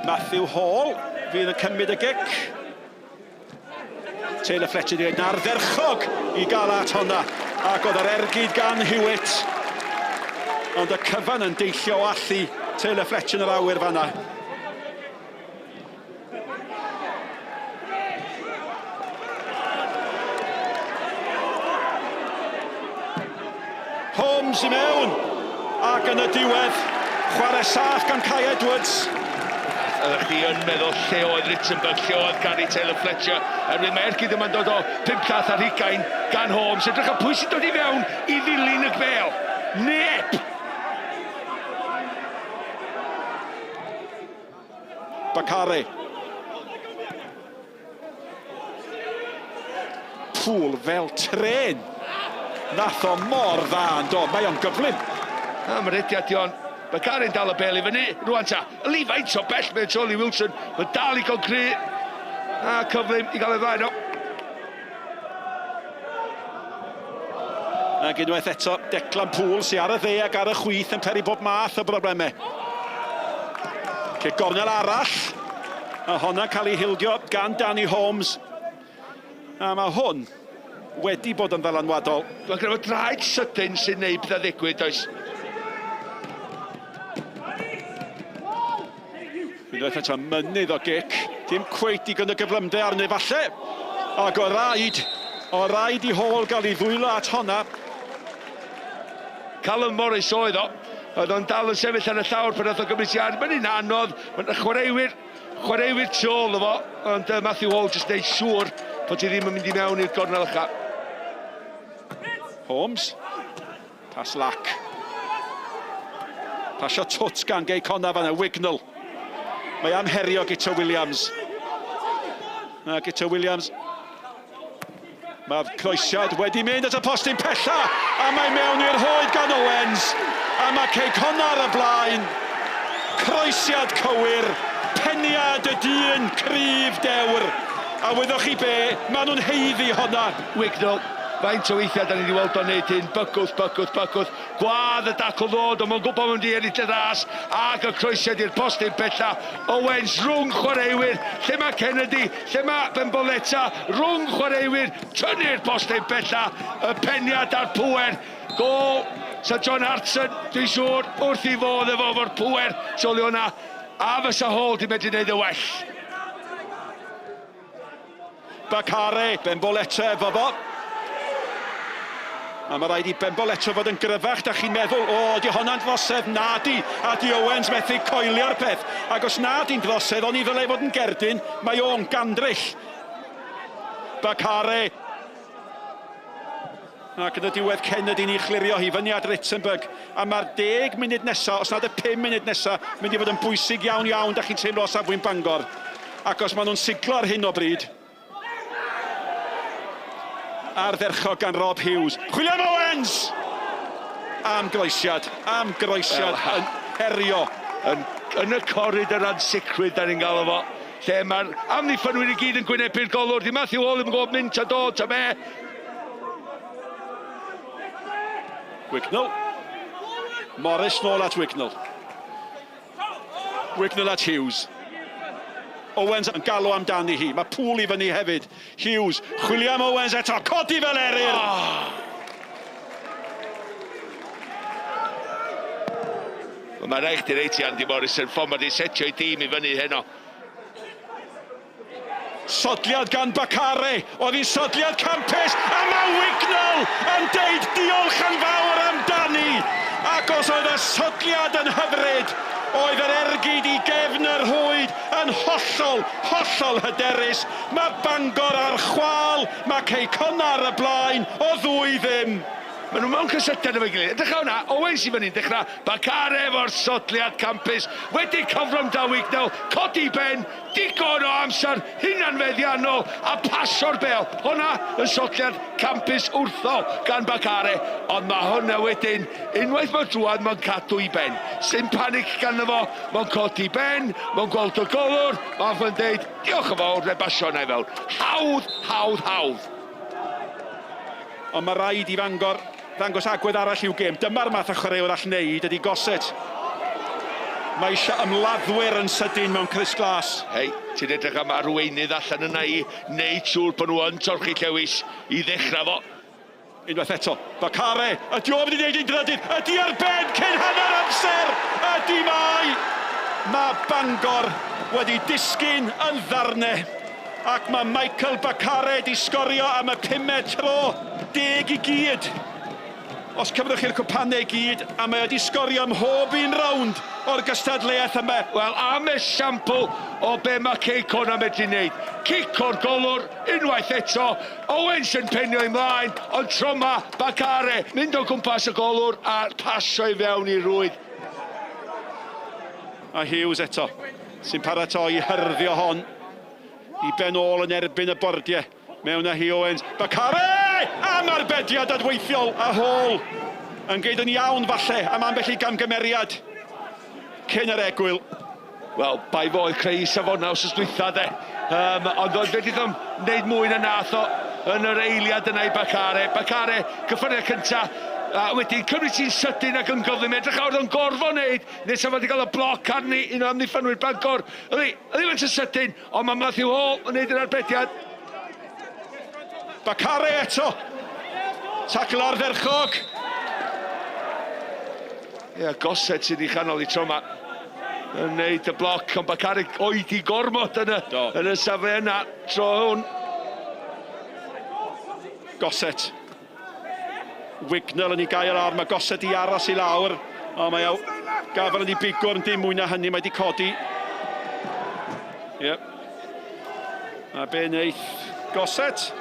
Matthew Hall fydd yn cymryd y gic. Taylor Fletcher wedi gwneud ardderchog i gael at honna. Ac oedd yr ergyd gan Hewitt. Ond y cyfan yn deillio o allu Taylor Fletcher yn yr awyr fanna. Holmes i mewn, ac yn y diwedd, chwarae saff gan Kai Edwards. Oeddech chdi yn meddwl lle oedd Rittenberg, lle oedd Gary Taylor Fletcher, oherwydd mae ergyd yma'n dod o 5 llath ar hugain gan Holmes. Edrych ar pwy sy'n dod i fewn i ddilyn y bêl. Neb! Bakare. Poole fel trên. Nath o mor dda yn do. Mae o'n gyflym. A mae rediad Dion. Bakare'n dal y bel i fyny. Rwan ta. Yli faint o bell mae Charlie Wilson. Mae'n dal i gael cry. A cyflym i gael ei flaen o. Ac unwaith eto, Declan Poole sy'n ar y dde ac ar y chwith yn peri bob math o broblemau. Cic gornel arall. A honna cael ei hildio gan Danny Holmes. A mae hwn wedi bod yn ddylanwadol. Mae gyda fo draed sydyn sy'n neud pethau ddigwydd, does? Unwaith eto, mynydd o gic. Dim cweit digon o gyflymder arni falle. Ac o raid, o raid i Hall gael ei ddwylo at honna. Callum Morris oedd o. Oedd o'n dal yn sefyll ar y llawr pan nath o gymryd siar. Mae'n un anodd. Mae'n chwaraewyr, chwaraewyr tu ôl fo. Ond uh, Matthew Hall jyst neud siŵr bod ti ddim yn mynd i mewn i'r gornel ycha. Holmes. Pas lac. Pasio twt gan Gei Connah fan'na, Wignall. Mae am herio Guto Williams. Na, Guto Williams. Mae'r croesiad wedi mynd at y postyn pella, a mae mewn i'r hoed gan Owens. A mae Cei Connah ar y blaen. Croesiad cywir, peniad y dyn cryf dewr. A wyddoch chi be, maen nhw'n haeddu honna. Wignall. Faint o weithiau da ni wedi weld o'n neud hyn, bygwth, bygwth, bygwth, gwadd y dacl ddod, ond mae'n gwybod mae'n mynd i ennill y ras, ac y croesiad i'r postyn pella, Owens rhwng chwaraewyr, lle mae Kennedy, lle mae Bemboletta, rhwng chwaraewyr, tynnu'r postyn pella, y peniad a'r pŵer, gôl, sa John Hartson, dwi'n siŵr, wrth i fodd efo efo'r pŵer, sôn hwnna, a fysa Hall di medru neud y well. Bakare, Bemboletta efo fo. A mae rhaid i Bemboletta fod yn gryfach, da chi'n meddwl, o, di honna'n drosedd, na di, a di Owens methu coelio'r peth. Ac os na di'n drosedd, oni ddylai fod yn gerdyn, mae o'n gandryll. Bakare. Ac yn y diwedd Kennedy ni chlirio hi fyny at Rittenberg. A mae'r 10 munud nesaf, os nad y 5 munud nesaf, mynd i fod yn bwysig iawn iawn, da chi'n teimlo o safbwynt Bangor. Ac os maen nhw'n siglo ar hyn o bryd, ardderchog gan Rob Hughes. Chwilio am Owens! Am groesiad, am groesiad yn herio. Yn, yn y coridor ansicrwydd da ni'n gael o fo. Lle mae'r amddiffynwyr i gyd yn gwynebu'r golwr. Di Matthew Hall ddim yn gwybod mynd ta dod ta be. Wignall. Morris nôl at Wignall. Wignall at Hughes. Owens yn galw amdani hi. Mae Poole i fyny hefyd. Hughes, chwilio am Owens eto. Codi fel eryr! Oh. Mae rhaid chdi reit i Andy Morrison, ffordd mae wedi setio ei dîm i fyny heno. Sodliad gan Bakare, oedd hi'n sodliad campus, a mae Wignall yn deud diolch yn fawr amdani! Ac os oedd y sodliad yn hyfryd, oedd yr ergyd i gefn y rhwyd yn hollol, hollol hyderus. Mae Bangor ar chwâl, mae Cei Connah ar y blaen o ddwy ddim. Maen nhw mewn cysylltiad efo'i gilydd. Edrych ar hwnna, Owens i fyny'n dechrau, Bakare efo'r sodliad campus, wedi cyflym da Wignall, codi ben, digon o amser, hunanfeddiannol, a pasio'r bêl. Hwnna yn sodliad campus wrtho gan Bakare, ond mae hwnna wedyn, unwaith mae drwad, mae'n cadw i ben. Sim panic ganddo fo, mae'n codi ben, mae'n gweld y golwr, mae'n deud, diolch yn fawr, fe basio hwnna i fewn. Hawdd, hawdd, hawdd. Ond mae rhaid i Fangor ddangos agwedd arall i'w gêm. Dyma'r math o chwaraewr all wneud ydy Gossett. Mae eisiau ymladdwyr yn sydyn mewn crys glas. Hei, ti'n edrych am arweinydd allan yna i wneud siŵr bod nhw yn torchi llewis i ddechrau fo. Unwaith eto, Bakare, ydy o mynd i wneud un drydydd? Ydy ar ben cyn hanner amser? Ydy mae! Mae Bangor wedi disgyn yn ddarnau ac mae Michael Bakare wedi sgorio am y pumed tro, deg i gyd. Os cymrwch chi'r cwpanau i gyd, a mae wedi sgorio ym mhob un rownd o'r gystadleuaeth yma. Wel, am esiampl o be mae Cei Connah medru wneud. Cic o'r golwr, unwaith eto, Owens yn penio i mlaen, ond tro 'ma, Bakare, mynd o gwmpas y golwr a pasio i fewn i rwyd. A Hughes eto, sy'n paratoi i hyrddio hon i ben ôl yn erbyn y bordiau. Mewn â hi Owens. Bakare! Am arbediad adweithiol! A Hall yn gweud yn iawn falle am ambell i gamgymeriad cyn yr egwyl. Wel, bai fo oedd creu safonau wsos dwytha de. Um, ond oedd fe ddim wneud mwy na nath o yn yr eiliad yna i Bakare. Bakare, cyffyrddiad cynta, a wedyn cymryd ti'n sydyn ac yn gyflym. Edrych awr o'n gorfod wneud, nes am fod wedi cael y bloc arni, un o amddiffynwyr Bangor. Oedd hi, oedd hi yn sydyn, Ond mae Matthew Hall yn neud yr arbediad. Bakare eto. Tacl ardderchog. Ie, yeah, Gossett sydd i chanol i tro yma. Yn neud y bloc, ond Bakare oedi gormod yn y, yn y safle yna. Tro hwn. Gossett. Wignall yn ei gael ar, mae Gossett i aros i lawr. O, mae o gafel yn ei bigwrn, dim mwy na hynny, mae wedi codi. Yep. A be wneith Gossett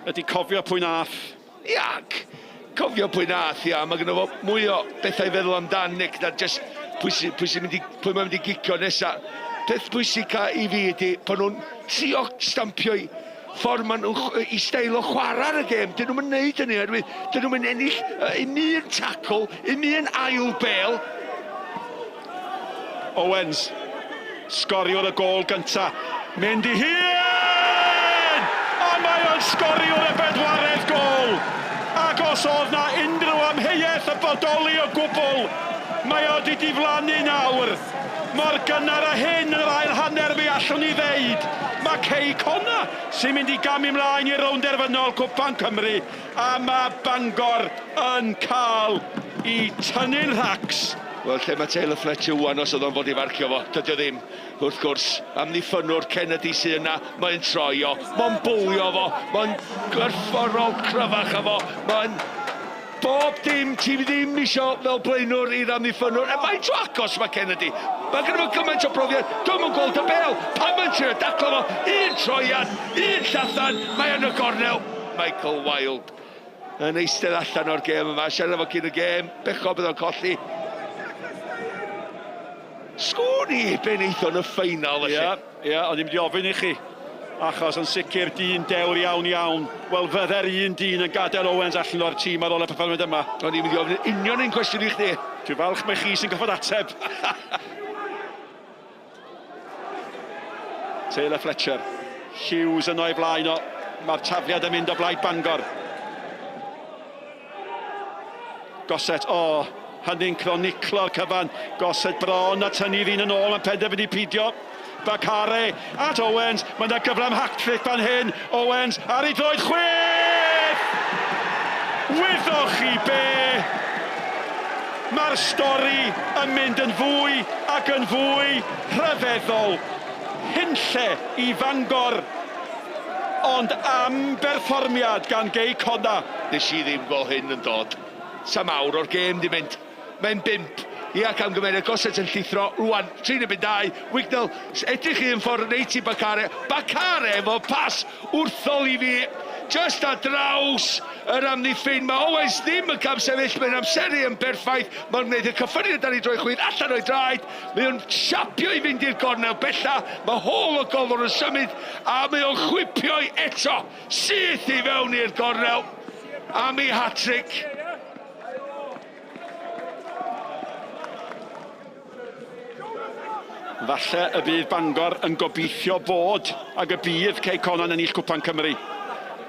ydy cofio pwy nath. Iac, cofio pwy nath, ia. Mae gynno fo mwy o bethau i feddwl amdan, Nick, na jyst pwy sy'n pwy sy mynd i, pwy mae'n mynd i gicio nesa. Peth pwysica i fi ydy bod nhw'n trio stampio i ffordd maen nhw'n i steil o chwarae ar y gêm. Dyn nhw'n mynd hynny oherwydd dyn nhw'n mynd ennill un un tackle, un un ail bel. Owens, sgoriwr y gôl gynta, mynd i hun! A mae o'n sgoriwr y bedwaredd gôl! Ac os oedd na unrhyw amheuaeth y bodoli o gwbl, mae o 'di diflannu nawr. Mor gynnar â hyn yn yr ail hanner fe allwn ni ddeud, mae Cei Connah sy'n mynd i gamu mlaen i rownd derfynol Cwpan Cymru a mae Bangor yn cael i tynnu'n rhacs. Wel, lle mae Taylor Fletcher ŵan os oedd o'n fod i farcio fo? Dydy o ddim, wrth gwrs. Amddiffynnwr Kennedy sydd yna, mae'n troi o, mae'n bwlio fo, mae'n gwerthfawrol cryfach â fo, mae'n Bob dim ti ddim isio fel blaenwr i'r amddiffynnwr. A faint o agos mae Kennedy? Mae gynno fo gymaint o brofiad. Dwi'm yn gweld y bêl. Pan mae'n trio daclo fo, un troiad, un llathan, mae yn y gornel. Michael Wilde yn eistedd allan o'r gêm yma. Siarad efo cyn y gêm, bechod bydd o'n colli. Sgwn i be wneith o yn y ffeinal felly. Ie, ie, o'n i'n mynd i ofyn i chi. Achos yn sicr dyn dewr iawn iawn. Wel fydde'r un dyn yn gadael Owens allan o'r tîm ar ôl y perfformiad yma. O'n i'n mynd i ofyn union un cwestiwn i chdi. Dwi'n falch mai chi sy'n gorfod ateb. Taylor Fletcher. Hughes yno o'i flaen o. Mae'r tafliad yn mynd o blaid Bangor. Gossett, o, hynny'n croniclo'r cyfan. Gossett bron a tynnu ddyn yn ôl, mae'n penderfynu pidio. Bakare at Owens, mae yna gyfle am hat-trick fan hyn. Owens ar ei droed chwith! Wyddoch chi be? Mae'r stori yn mynd yn fwy ac yn fwy rhyfeddol. Hunlle i Fangor. Ond am berfformiad gan Gei Connah. Nes i ddim gweld hyn yn dod. Sam awr o'r gêm 'di mynd. Mae'n bump. Ia, camgymeriad. Gossett yn llithro. Rwan, 3 yn 2. Wignall, edrych un ffordd reit i Bakare. Bakare efo pas wrthol i fi. Just ar draws yr amddiffyn. Mae Owens ddim yn camsefyll. Mae'n amseru yn berffaith. Mae'n gwneud y cyffyrddiad ar ei droed chwith allan o'i draed. Mae o'n siapio i fynd i'r gornel bella. Mae Hall o golwr yn symud a mae o'n chwipio i eto. Syth i fewn i'r gornel. Am ei hat-trick. Falle y bydd Bangor yn gobeithio bod ag y bydd Cei Connah yn ennill Cwpan Cymru.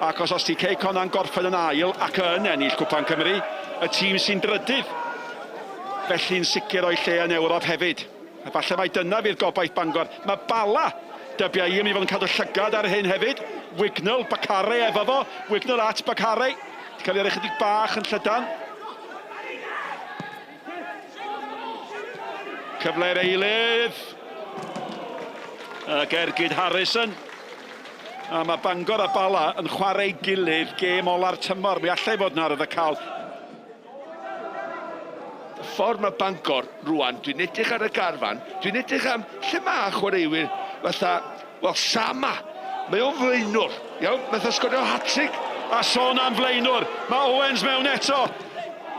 Ac os os ti Cei Connah'n gorffen yn ail ac yn ennill Cwpan Cymru, y tîm sy'n drydydd, felly'n sicr o'i lle yn Ewrop hefyd. A falle mai dyna fydd gobaith Bangor. Mae Bala, dybia i, yn mynd i fod yn cadw llygad ar hyn hefyd. Wignall, Bakare efo fo. Wignall at Bakare. Di cael ei ar ychydig bach yn llydan. Cyfle'r eilydd. Ac ergyd Harrison. A mae Bangor a Bala yn chwarae gilydd gêm ola'r tymor. Mi allai fod yn ardd y cael. Y ffordd mae Bangor rwan, dwi'n edrych ar y garfan, dwi'n edrych am lle mae chwaraewyr fatha, wel, Sama. Mae o'n flaenwr, iawn, nath o sgorio hat-trick. A sôn am flaenwr, mae Owens mewn eto.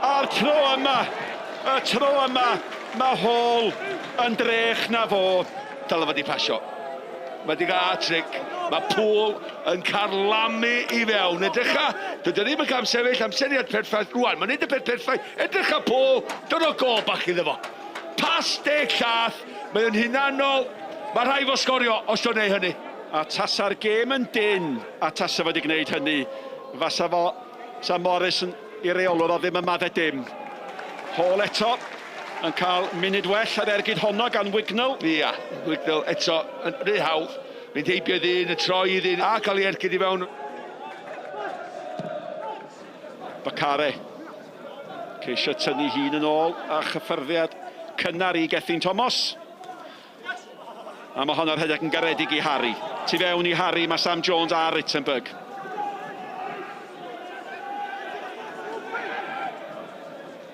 A'r tro yma, y tro yma, mae Hall yn drech na fo. Dylai fod i pasio. Mae wedi cael hat-trick. Mae Poole yn carlamu i fewn. Edrycha, dydy o ddim yn camsefyll, amseriad perffaith rwan. Mae'n neud y peth perffaith. Edrycha Poole, dyna gol bach iddo fo. Pas deg llath, mae o'n hunanol. Mae rhaid fo sgorio os o'n neud hynny. A tasa'r gêm yn dyn, a tasa fo wedi gwneud hynny, fasa fo, sa Morris yn i reolwr o ddim yn maddau dim. Hall eto yn cael munud well ar ergyd honno gan Wignall. Ia, Wignall eto yn rhy hawdd. Mynd heibio i ddyn, y troi i ddyn, a cael ei ergyd i fewn. Bakare. Ceisio tynnu hun yn ôl a chyffyrddiad cynnar i Gethin Thomas. A mae honno'r rhedeg yn garedig i Harry. Tu fewn i Harry mae Sam Jones a Rittenberg.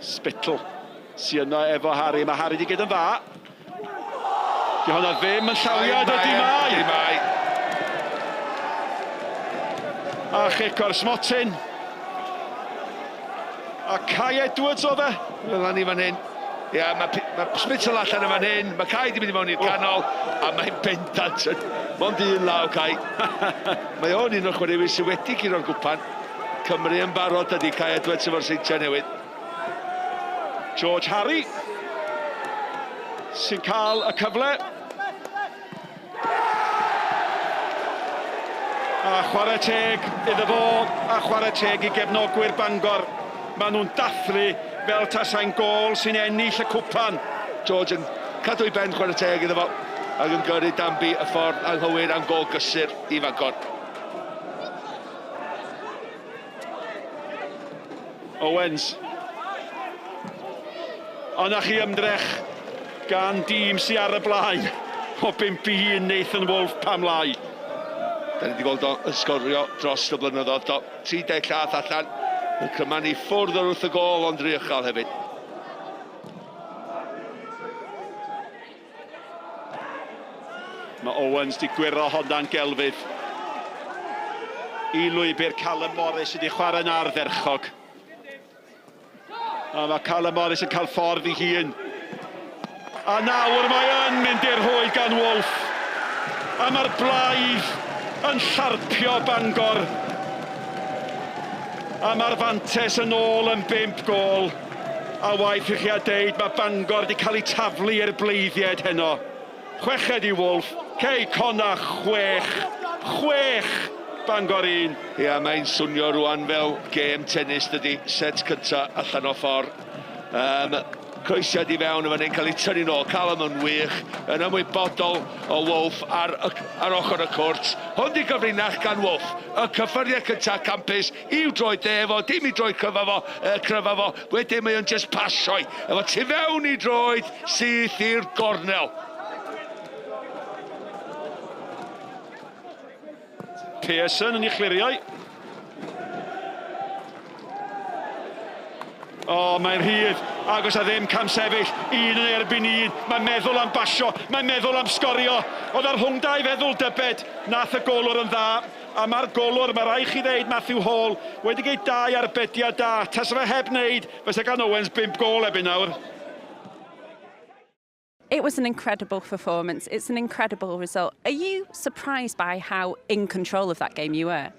Spittle sy yno efo Harry. Mae Harry wedi gyd yn dda. Di hwnna ddim yn llawiad ydy mae. Ydy mae. A chic o'r smotyn. A Kai Edwards oedd e. Wel, lan i fan hyn. Ia, mae, mae Spittle allan yn fan hyn. Mae Kai di mynd i mewn i'r canol. A mae'n bendant. Mond un law, Kai. Mae o'n un o'r chwaraewyr sydd wedi curo'r gwpan. Cymru yn barod ydy Kai Edwards efo'r seintiau newydd. George Harry sy'n cael y cyfle. A chwarae teg iddo fo, a chwarae teg i gefnogwyr Bangor. Maen nhw'n dathlu fel tasai'n gôl sy'n ennill y cwpan. George yn cadw ei ben chwarae teg iddo fo ac yn gyrru Danby y ffordd anghywir am gôl gysur i Fangor. Owens. Ond na chi ymdrech gan dîm sy ar y blaen o 5-1 Nathan Wolfe pam lai. Da ni wedi gweld o yn sgorio dros y blynyddoedd do. 30 llath allan. Yn cryman i ffwrdd o'r wrth y gôl ond rhy uchel hefyd. Mae Owens di gwyro honna'n gelfydd i lwybr Callum Morris sydd wedi chwarae'n ardderchog. A mae Callum Morris yn cael ffordd i hun. A nawr mae yn mynd i'r rhwyd gan Wolf. A mae'r blaidd yn llarpio Bangor. A mae'r fantes yn ôl yn 5 gôl. A waith i chi a deud, mae Bangor wedi cael ei taflu i'r bleiddiaid heno. Chweched i Wolf, Cei Connah 6, 6, Bangor 1. Ia, mae'n swnio rwan fel gêm tennis dydy, set cynta allan o ffordd. Croesiad i fewn yn fan hyn, cael ei tynnu nôl. Callum yn wych, yn ymwybodol o Wolf ar, ar ochr y cwrt. Hwn di gyfrinach gan Wolf. Y cyffyrddiad cynta campus i'w droed dde fo, dim i droed cryfa fo, cryfa fo. Wedyn mae o'n just pasio efo tu fewn i droed syth i'r gornel. Pearson yn ei chliriau. O, mae'n rhydd. Agos a ddim camsefyll. Un yn erbyn un. Mae'n meddwl am basio. Mae'n meddwl am sgorio. Oedd ar rhwng dau feddwl dybed. Nath y golwr yn dda. A mae'r golwr, mae rai chi ddeud, Matthew Hall, wedi gwneud dau arbediad da. Tasa fe heb wneud, fysa gan Owens 5 gôl erbyn nawr. It was an incredible performance. It's an incredible result. Are you surprised by how in control of that game you were?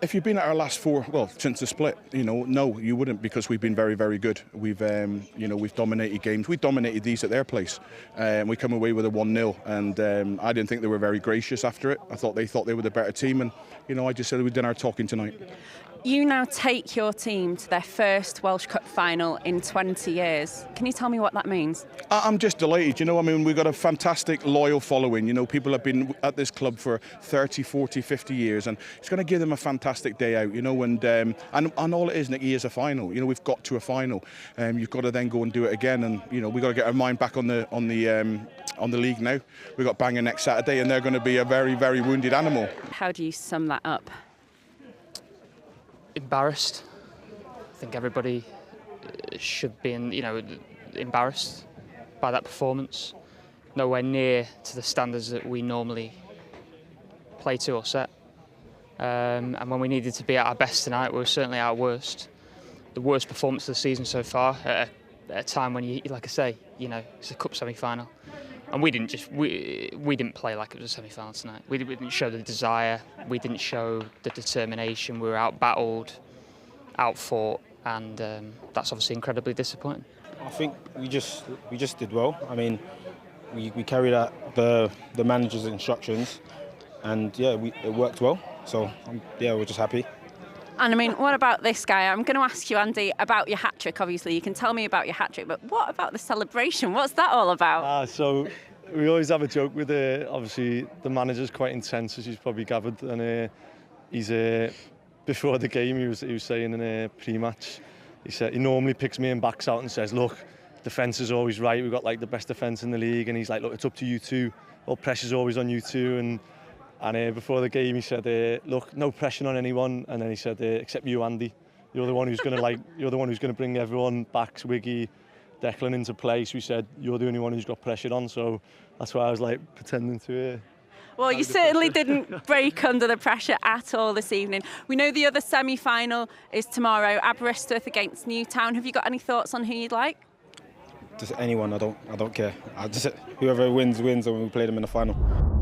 If you've been at our last four, well, since the split, you know, no, you wouldn't, because we've been very, very good. We've, you know, we've dominated games. We dominated these at their place. We come away with a 1-0, and I didn't think they were very gracious after it. I thought they were the better team, and, you know, I just said we've done our talking tonight. You now take your team to their first Welsh Cup final in 20 years. Can you tell me what that means? I'm just delighted. You know, I mean, we've got a fantastic loyal following. You know, people have been at this club for 30, 40, 50 years, and it's going to give them a fantastic day out, you know, and all it is, Nicky, is a final. You know, we've got to a final. You've got to then go and do it again, and, you know, we've got to get our mind back on the league now. We've got Bangor next Saturday, and they're going to be a very, very wounded animal. How do you sum that up? Embarrassed. I think everybody should be, embarrassed by that performance. Nowhere near to the standards that we normally play to or set. And when we needed to be at our best tonight, we were certainly at our worst. The worst performance of the season so far, at a time when, you, like I say, you know, it's a cup semi-final, and we didn't we didn't play like it was a semi-final tonight. We didn't show the desire, we didn't show the determination. We were out-battled, out-fought, and that's obviously incredibly disappointing. I think we just did well. I mean, we carried out the manager's instructions, and yeah, it worked well. So yeah, we're just happy. And I mean, what about this guy? I'm going to ask you, Andy, about your hat-trick, obviously. You can tell me about your hat-trick, but what about the celebration? What's that all about? So we always have a joke with, obviously, the manager's quite intense, as you've probably gathered. And he's before the game, he was saying in a pre-match, he said he normally picks me and backs out and says, look, defence is always right. We've got, like, the best defence in the league. And he's like, look, it's up to you two. All pressure's always on you two. And before the game, he said, "Look, no pressure on anyone." And then he said, "Except you, Andy. You're the one who's going to you're the one who's going to bring everyone back, Wiggy, Declan into play." So he said, "You're the only one who's got pressure on." So that's why I was like pretending to. Well, you certainly didn't break under the pressure at all this evening. We know the other semi-final is tomorrow, Aberystwyth against Newtown. Have you got any thoughts on who you'd like? Just anyone. I don't care. Whoever wins wins, and we play them in the final.